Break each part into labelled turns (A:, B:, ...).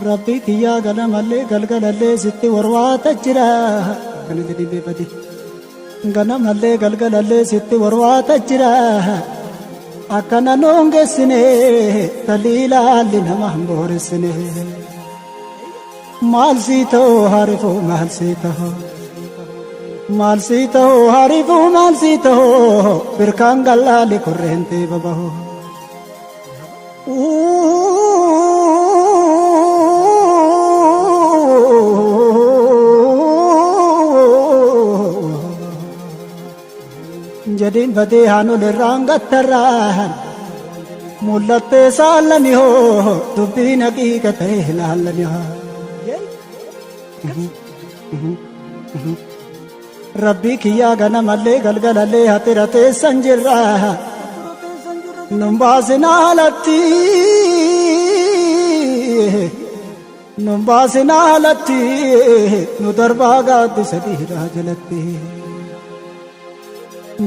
A: Rabbii kiyyaa ganamallee galgalallee sitti warwaata jira. Kana jedhii beekati. Ganamallee galgalallee sitti warwaata jira. Akkana nuun geessine taliilaalli nama hin booressine. Maal sii ta'u harifuu maal sii ta'u. Maal sii ta'u harifuu maal sii ta'u birkaan gallaali korreentee babahu. Jedhiin badee haanol irraan gattarraan mul'attee saallani hoo dubbiin haqiiqa ta'e laallani hoo. Rabbii kiyyaa ganamallee galgalallee hatira teessan jirra. Nun baasin alatti. Nun baasin alatti. Nu darbaa gaaddisa dhiiraa jalatti.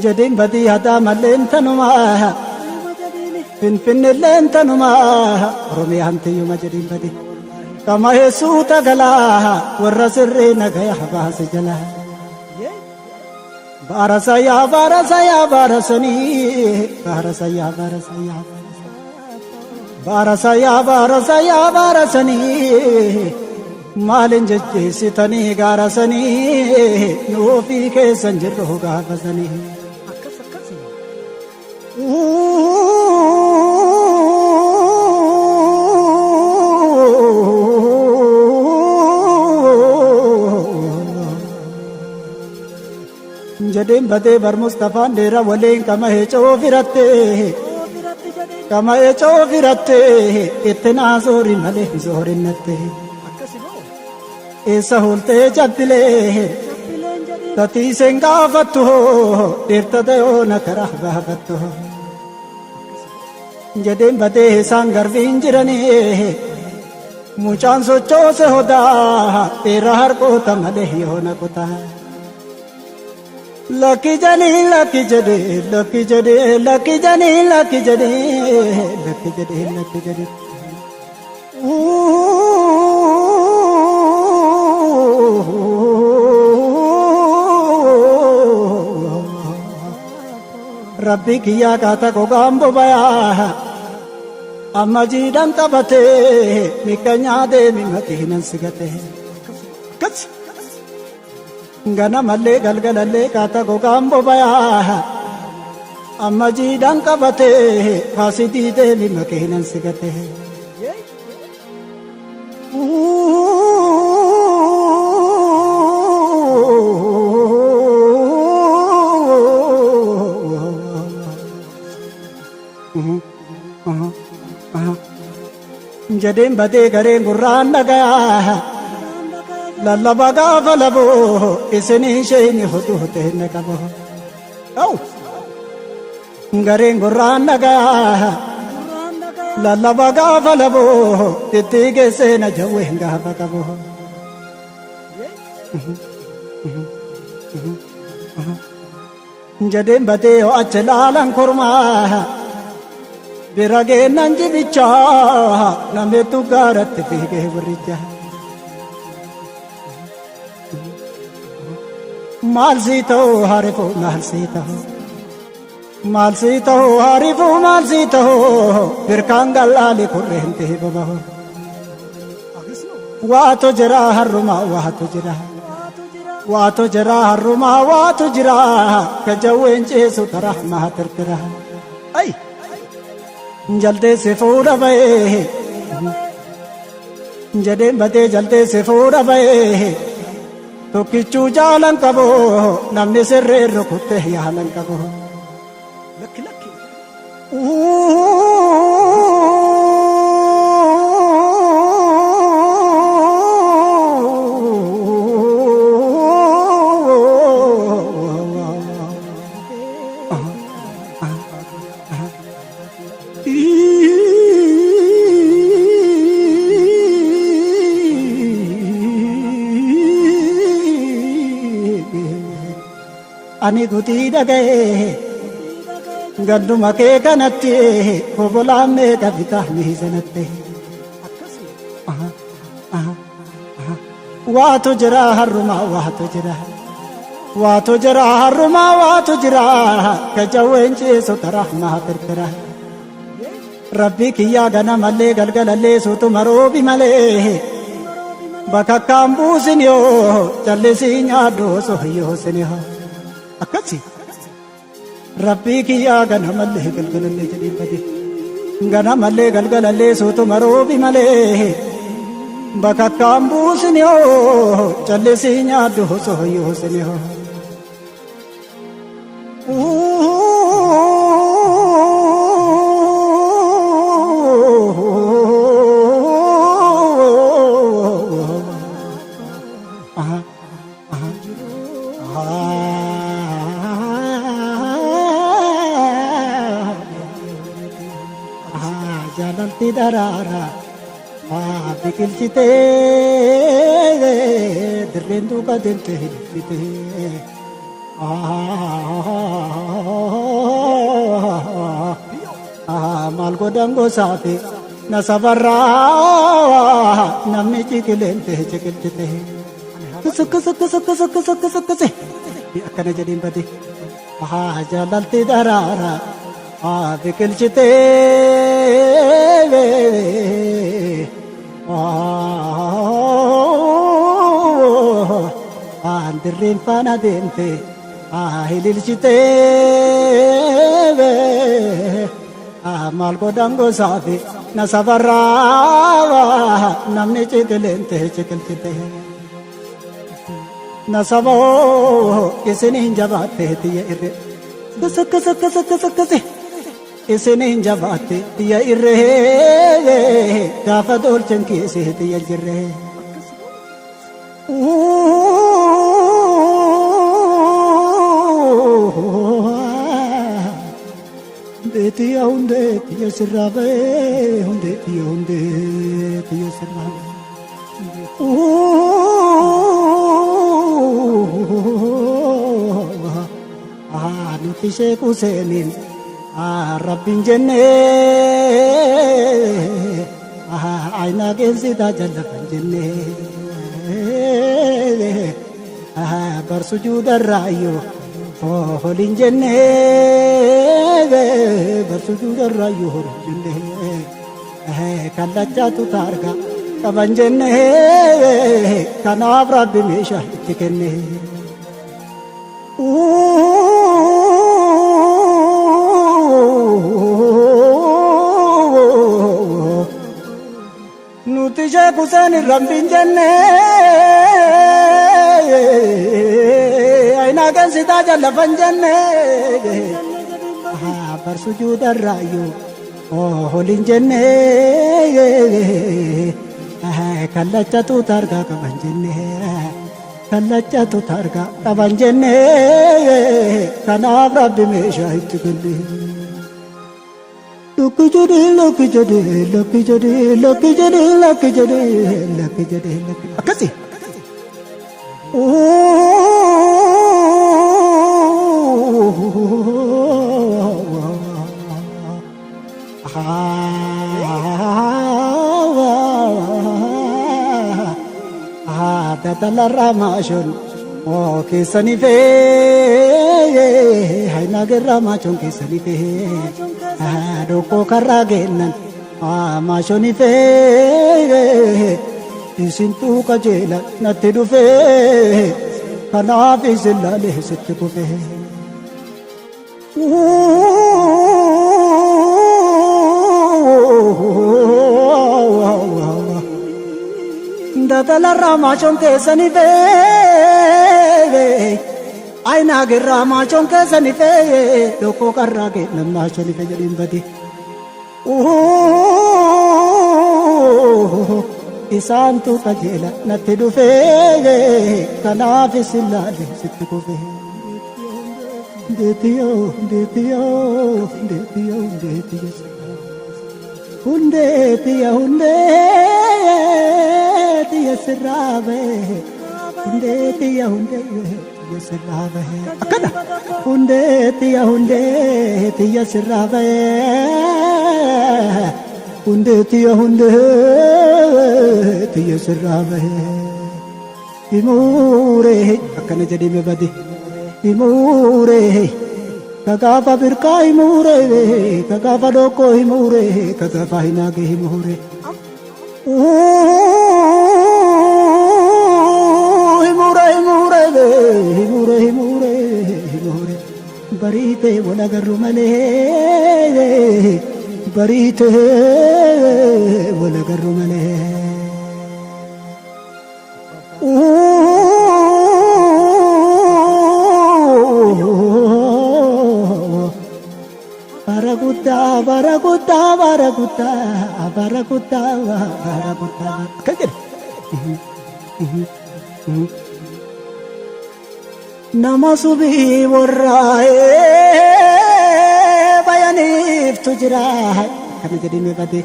A: Jedhiin badii hadaa malleen tanumaa. Finfinnilleen tanumaa. Oromiyaan tiyyuma jedhiin badii. Kama heessuu tagalaa warra sirrii nagaya baase jalaa. Baarasa yaa baarasa yaa baarasanii baarasa yaa baarasa yaa baarasa yaa baarasa yaa baarasanii maalin jejjeessitanii gaarasanii nu ofii keessan jirru gaafasanii.
B: Akkas akkasi.
A: Jedheen badee bar Mustafaan dheera waliin qama heecoo firatte
B: Biratti jedhee.
A: qama heecoo firatte itti naa zoori malee zoorinnette
B: Akkasi moo.
A: eessa hultee jabbilee
B: Jabbileen jedhee.
A: tatiiseen gaafattu dhiirta dayoo na karaa baafattu jedheen badee isaan garbiin jiranii mucaan sochoose hodaa dhiira harqoota malee yoona kutaa. Lakki jedhee lakki jedhee lakki jedhee lakki jedhee lakki jedhee lakki jedhee lakki jedhee. Rabbi kiyyaa kaata gogaan bobayaa amma jiidhan qabatee miqqanyaa deemi makiinan sigatee.
B: Akkas.
A: Ganamallee galgalallee kaata gogaan bobayaa amma jiidhan qabatee faasidii deemi makiinan sigatee. Jedheen badee gareen gurraan dhagayaa. Lallaba gaafa laboo isinii isheen hodhuu ta'e qabu. Gareen gurraan dhagayaa.
B: Gurraan dhagayaa.
A: Lallaba gaafa laboo itti geessee na jawween gaafa qabu. Jedheen badee yoo achi laalan kormaa bira geennan jibichaa namettu gaaratti fiigee warricha. Maal sii ta'u harifuu maal sii ta'u maal sii ta'u harifuu maal sii ta'u birkaan gallaali kurreen ta'e babahu. Waatu jira harrumaa waatu jira.
B: Waatu jira.
A: Waatu jira harrumaa waatu jira ka jawween ceesu karaa maa tirtira.
B: Ay.
A: Jaltee si fuudha ba'ee jedheen badee jaltee si fuudha ba'ee tokkichuu jaalan qabu namni sirreen rukutte yaalan qabu.
B: Lakki lakki.
A: Ani gutii dhaga'ee ganduma kee kanatti hobolaan meeqa bitaa miizanatte. Waatu jira harrumaa waatu jira. Waatu jira harrumaa waatu jira gajawween ciisu taraa maa firfira. Rabbii kiyyaa ganamallee galgalallee suutuma roobi malee. Bakakkaan buusin yoo callisii nyaadhu osoo hiyyoosin yoo. Akkasi. Rabbii kiyyaa ganamallee galgalallee jedhee bade. Ganamallee galgalallee suutuma roobi malee. Bakakkaan buusin yoo callisii nyaadhu osoo hiyyoosin yoo. Jaalalti daraaraa biqilchitee dirreen duuka deemte hidhitee. Maal godhan gosaafi na sabarraa namni ciqileen ta'e ciqilchite. Kisi kisi kisi kisi kisi kisi kisi akkana jedheen bade. Jaalalti daraaraa biqilchitee. Dirreen faana deemte hililchitee maal godhan gosaafi na sabarraa namni ciqileen ta'e ciqilchite. Na saba isiniin jabaatte tiyya irree. Kisi kisi kisi kisi kisi isiniin jabaatte tiyya irree gaafa dolchen keessee tiyya jirree. Hundeetiya hundeetiya sirraa ba'ee hundeetiya hundeetiya sirraa ba'ee. Nuti sheeku seeniin rabbiin jennee aynaa qeensitaa jallafan jennee bar sujuudarraayyoo holiin jennee bar sujuudarraayyoo holiin jennee kallachaatu taarga qaban jennee kanaaf rabbi meeshaa itti kenne. Nuti sheeku seen rabbiin jennee aynaa qeensitaa jallafan jennee bar sujuudarraayyuu holiin jennee kallachatu targaa qaban jennee kallachatu targaa qaban jennee kanaaf rabbi meeshaa itti kenne. Lakki jedhee lakki jedhee lakki jedhee lakki jedhee lakki jedhee lakki jedhee lakki akkasi. Dadalarraa maashoon keessanii fee hainaagerraa maachoon keessanii fee dhokkoo karraa geennan maashoon fee isintuu qajeela natti dhufee kanaaf isin laalee sitti kufee. Dadalarraa maachoon keessanii fee aynaagerraa maachoon keessanii fee dhokkoo karraa geennan maashoon fee jedhiin bade. Isaantu qajeela natti dhufee kanaaf isin laalee sitti kufee. Hundeetiyo hundeetiyo hundeetiyo hundeetiyo hundeetiya hundeetiya sirraa ba'e hundeetiya hundeetiya. tiyya sirraa bahee. Akkana hundee tiyya, hundee tiyya sirraa bahee, hundee tiyya, hundee tiyya sirraa bahee. Himuuree akkana jedhime bade, himuuree kagaafa birqaa, himuuree kagaafa dhokkoo, himuuree kagaafa hinaage, himuuree himuure, himuure, himuure, himuure, himuure. Bariitee wal agarru malee, bariitee wal agarru malee. Bara guddaa, bara guddaa, bara guddaa, bara guddaa, bara guddaa. Akka jedhe. Nama subii warraa'ee bayaniiftu jira. Kana jedhime bade.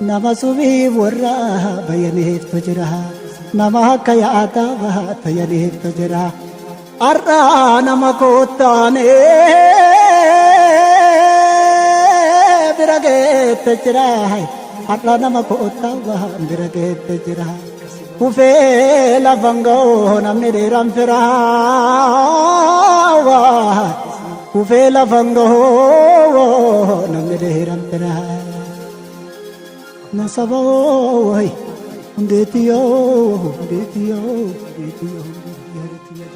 A: Nama subii warraa bayaniiftu jira. Nama akka yaadaa tayaniiftu jira. Har'aa nama koottaanee bira geette jira. Har'a nama koottaa bira geette jira. Kufee lafan ga'oo namni dheeraan firaa. Kufee lafan ga'oo namni dheeraan firaa. Nasaboo hundeetiyoo, hundeetiyoo, hundeetiyoo, hundeetiyoo.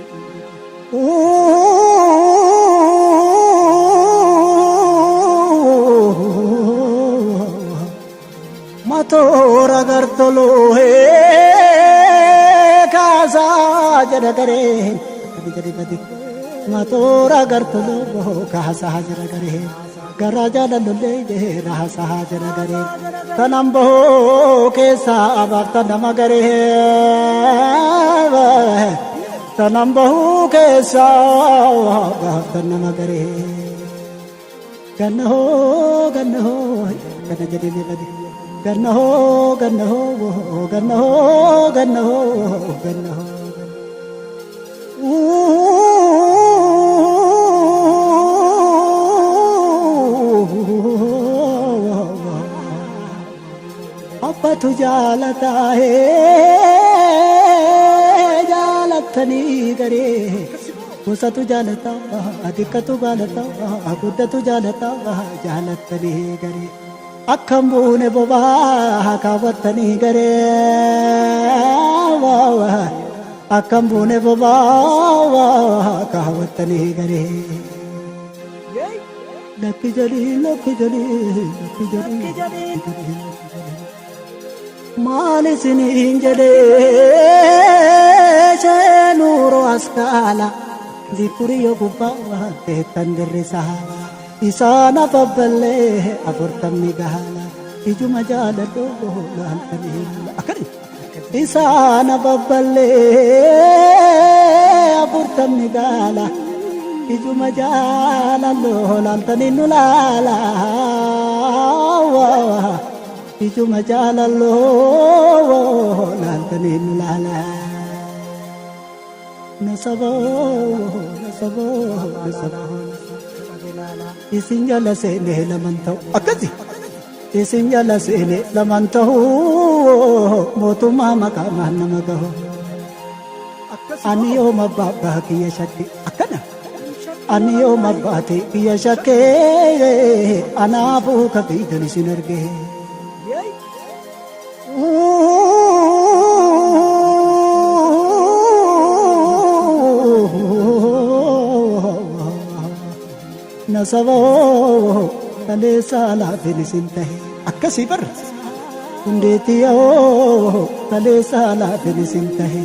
A: Matoora gartoloo kaasaa jedha garee. Matoora gartoloo kaasaa jedha garee. Garaa jaalalollee raasaa jedha garee. Tanan bahoo keessaa abaarta nama garee. Tanan bahuu keessaa abaarta nama garee. Ganna hoo, ganna hoo, kana jedhee bade. Ganna hoo, ganna hoo, ganna hoo, ganna hoo, ganna hoo. Abbatu jaalataa jaalattanii garee. Gosatu jaalataa, xiqqatu jaalataa, guddatu jaalataa, jaalattanii garee. Akkam buune bobaa kaawwattanii garee. Akkam buune bobaa kaawwattanii garee. Lakki jalii, lakki jalii, lakki jalii, lakki jalii. Maal isiniin jedhee seenuuroo askaala dikuriyo gubbaa teettan dirrisaa isaan afabballee 40 gahala ijuma jaaladhu laaltanii akkani isaan afabballee 40 gahala ijuma jaalallu laaltanii nu laala, ijuma jaalalloo laaltanii nu laala. Nasaboo, nasaboo, nasaboo. Isin jala seenee laman ta'u akkasi. Isin jala seenee laman ta'u mootummaa maqaamaan nama gahu. Ani yooma abbaa kiyya shakke akkana. Ani yooma abbaate kiyya shakkee anaafuu ka fiidan isin argee. Nasaboo kaleessa laafin isin tahe akkasii barra. Hundeetiyoo kaleessa laafin isin tahe,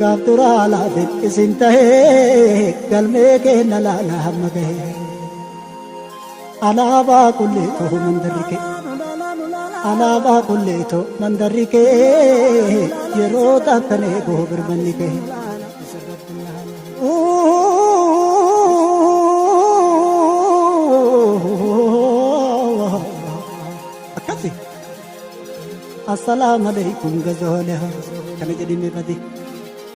A: gaaf duraa laafin isin tahe, galmee kenna laala hamma gahe. Alaabaa qulleetoo mandarri kee. Alaabaa qulleetoo mandarri kee yeroo takkan eeguu birmanni kee. Akkasi. Assalaamu alaikum gazoole kana jedhime bade.